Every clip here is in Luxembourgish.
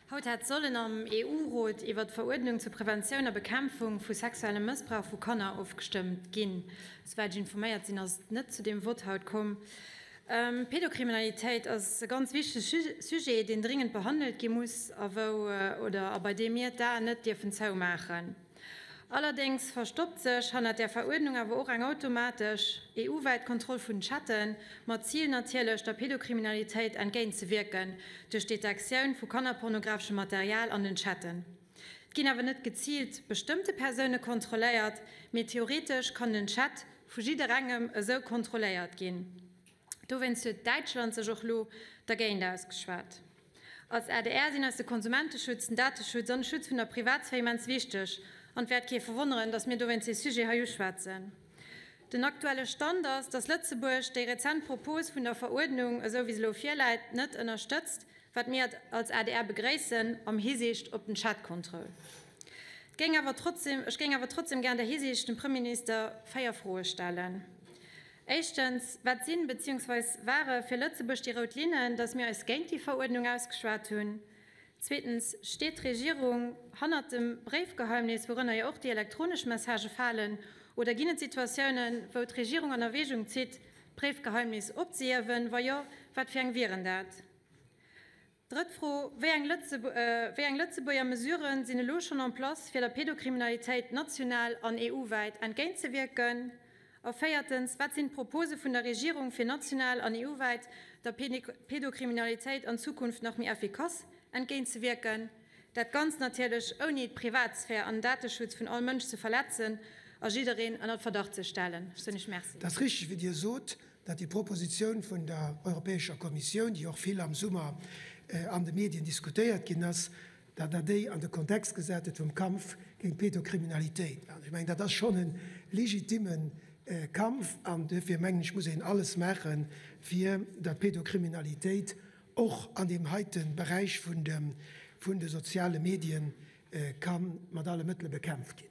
Haut hätt sollen am EU-Rot iwwer d'Veruerdnung zur Preventioun a Bekämpfung vu sexuellem Mëssbrauch vu Kanner ofgestëmmt ginn. Souwäit ech informéiert sinn, ass et net zu deem Vott haut komm. D'Pédokriminalitéit ass e ganz wichtege Sujet, deen dringend behandelt gi muss a wou oder a bei deem mir d'Aen net dierfen zoumaachen. Allerdéngs verstoppt sech hannert där Veruerdnung awer och eng automatesch EU-wäit Kontroll vun den Chatten, mat Zil natierlech, der Pédokriminalitéit entgéintzewierken duerch d'Detektioun vu kannerpornografeschem Material an den Chatten. Et ginn awer net geziilt bestëmmte Persoune kontrolléiert, mee theoretesch kann den Chat vu jidderengem esou kontrolléiert ginn. Dowéinst huet Däitschland sech och lo dergéint ausgeschwat. Als adr sinn eis de Konsumenteschutz, den Dateschutz an de Schutz vun der Privatsphär immens wichteg an et wäert kee verwonneren, datt mir dowéinst dee Sujet hei uschwätzen. Den aktuelle Stand ass, datt Lëtzebuerg déi rezent Propos vun der Veruerdnung, esou wéi se elo virläit, net ënnerstëtzt, wat mir als adr begréissen am Hisiicht op den Chatcontrol. Et géing awer trotzdem, ech géing awer trotzdem gär an där Hisiicht dem Premierminister 4 Froe stellen. Éischtens, Wat sinn, beziehungsweis ware fir Lëtzebuerg déi rout Linnen, datt mir eis géint déi Veruerdnung ausgeschwat hunn? Zweetens, Steet d'Regierung hannert dem Bréifgeheimnis, wourënner jo och déi elektronesch Messagë falen, oder ginn et Situatiounen, wou d'Regierung an Erwägung zitt, d'Bréifgeheimnis opzehiewen? Wa jo, wat fir eng wieren dat? Drëtt Fro, Wéi eng wéi eng Lëtzebuerger Mesuren sinn elo schonn en place, fir der Pédokriminalitéit national an EU-wäit entgéintzewierken? A véiertens, Wat sinn d'Propose vun der Regierung, fir national an EU-wäit der Pédokriminalitéit an Zukunft nach méi effikass entgéintzewierken? Dat Ganzt natierlech ouni d'Privatsphär an den Dateschutz vun all Mënsch ze verletzen a jiddereen ënnert Verdacht ze stellen. Ech soen Iech Merci. Et ass richteg, wéi Dir sot, datt déi Propositioun vun der Europäescher Kommissioun, déi och vill am Summer an de Medien diskutéiert ginn ass, datt Der déi an de Kontext gesat hutt vum Kampf géint d'Pédokriminalitéit. An ech mengen, dat ass schonn e legitimme Kampf an duerfir mengen ech, muss een alles maachen, fir datt d'Pédokriminalitéit och an deem heite Beräich vun de soziale Medien ka mat alle Mëttele bekämpft ginn.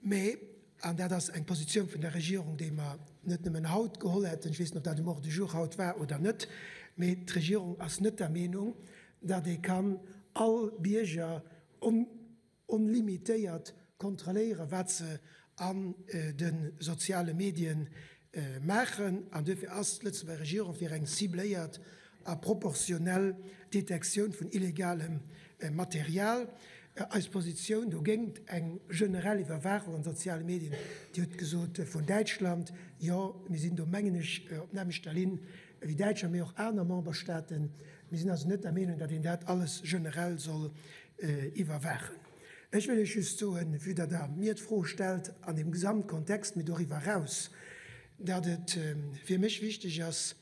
Mä, an dat ass eng Positioun vun der Regierung, déi mer net nëmmen haut geholl hätten, ech weess net, ob dat um Ordre du jour haut war oder net, mä d'Regierung ass net der Meenung, datt ee kann all Bierger onlimitéiert kontrolléieren, wat se an de soziale Medien maachen. An duerfir ass d'Lëtzebuerger Regierung fir eng cibléiert a proportionell Detektioun vun illegalem Material. Eis Positioun dogéint eng generell Iwwerwaachung an soziale Medien, Dir hutt gesot vun Däitschland, jo, mir sinn do, mengen ech, op nämmlechter Linn wéi Däitschland, mee och aner Memberstaaten. Mir sinn also net der Meenung, datt een dat alles generell soll iwwerwaachen. Ech wëll Iech just soen, vue datt Der mir d'Fro stellt an deem Gesamtkontext, mee doriwwer eraus, datt et fir mech wichteg ass,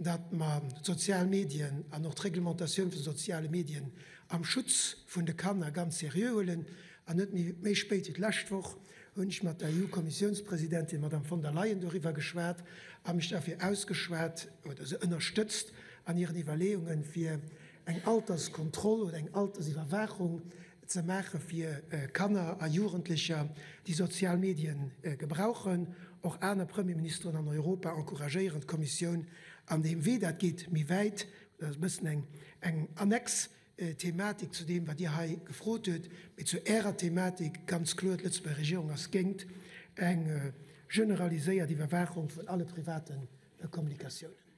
datt mer d'sozial Medien an och d'Reglementatioun vun de soziale Medien am Schutz vun de Kanner ganz seriö huelen. An net méi spéit wéi d'lescht Woch hunn ech mat der EU-Kommissiounspresidentin, Madame von der Leyen, doriwwer geschwat a mech derfir ausgeschwat oder se ënnerstëtzt an hiren Iwwerleeungen, fir eng Alterskontroll oder eng Altersiwwerwaachung ze maache fir Kanner a Jugendlecher, déi sozial Medien gebrauchen. Och aner Premierministeren an Europa encouragéieren d'Kommissioun an deem Wee. Dat geet méi wäit, dat ass e bëssen eng eng Annex-Thematik zu deem, wat Dir hei gefrot hutt. Mee zu Ärer Thematik ganz kloer, D'Lëtzebuerger Regierung ass géint eng generaliséiert Iwwerwaachung vun alle private Kommunikatiounen.